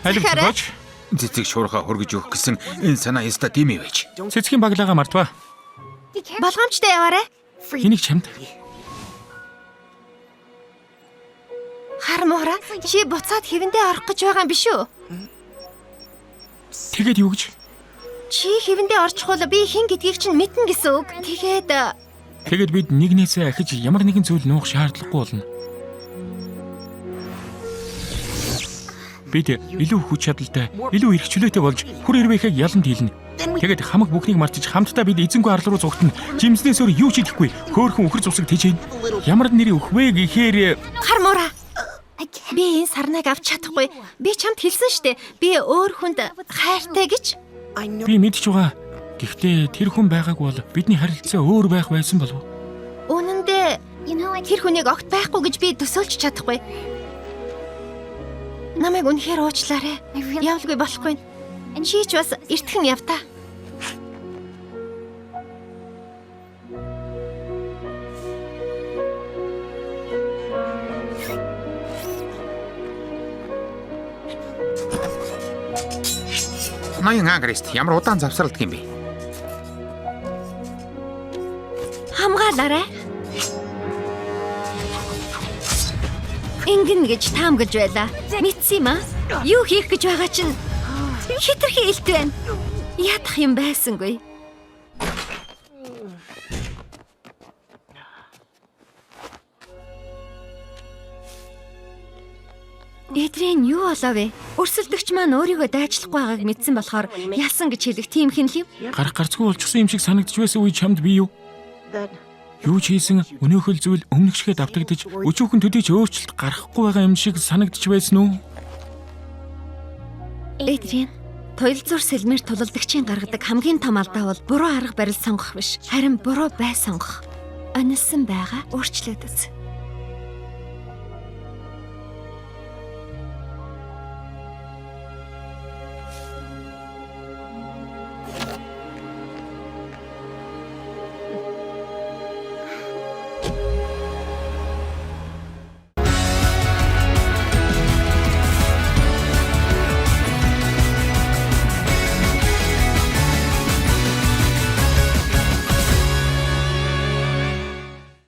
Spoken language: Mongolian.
Алив Захаарай. зохиоч. Цэцэг шуурхаа хөргөж өгөх гэсэн энэ санаа ёстой тийм ээ байж. Цэцгийн баглаагаа мартваа. Болгоомжтой яваарай. Энийг чамд. Хар муураа, чи буцаад хэвэндээ орох гэж байгаа юм биш үү? Тэгээд юу гэж? Чи хэвэндээ орчихвол би хэн гэдгийг чинь мэднэ гэсэн үг. Тэгээд Тэгээд бид нэгнээсээ ахиж ямар нэгэн зүйл нуух шаардлагагүй болно. Бид илүү хүч чадалтай, илүү эрх чөлөөтэй болж хүр ирвэхийг яланд хийлнэ. Тэгээд хамаг бүхнийг мартаж хамтдаа бид эзэнгүй арлал руу зугтана. Жимснээс өөр юу ч идэхгүй. Хөөхөн үхэр зурсаг тэжээн. Ямар нэрийн өхвөө гэхээр хар муураа. Би энэ сарнайг авч чадахгүй. Би чамд хэлсэн штэ. Би өөр хүнд хайртай гэж. би мэдж байгаа. Гэхдээ тэр хүн байгаагүй бол бидний харилцаа өөр байх байсан болов уу? Үнэн дээр тэр хүнийг огт байхгүй гэж би төсөөлж чадахгүй. Намайг үнэхээр уучлаарай. Явалгүй болохгүй. Чи ч бас эртхэн яв та. Ноён Агрест ямар удаан завсралдаг юм бэ? Хамгаалаарай. Ингэн гэж таамаглаж байлаа. Мэдсэн юм аа. Юу хийх гэж байгаа чинь хитрхи илт байна. Ядах юм байсангүй. Эдрийн юу болов вэ? Өрсөлдөгч маань өөрийгөө дайчлахгүй байгааг мэдсэн болохоор ялсан гэж хэлэх тийм хин л юм. Гарах гарцгүй болчихсон юм шиг санагдж байсан үе чамд би юу? Юу ч хийсэн өнөөхөл зүйл өмнөх шигэ давтагдаж өчүүхэн төдий ч өөрчлөлт гарахгүй байгаа юм шиг санагдж байсан уу? Эдрийн туйл зур сэлмэр тулалдагчийн гаргадаг хамгийн том алдаа бол буруу арга барил сонгох биш, харин буруу бай сонгох. Онилсан байгаа өөрчлөөд үз.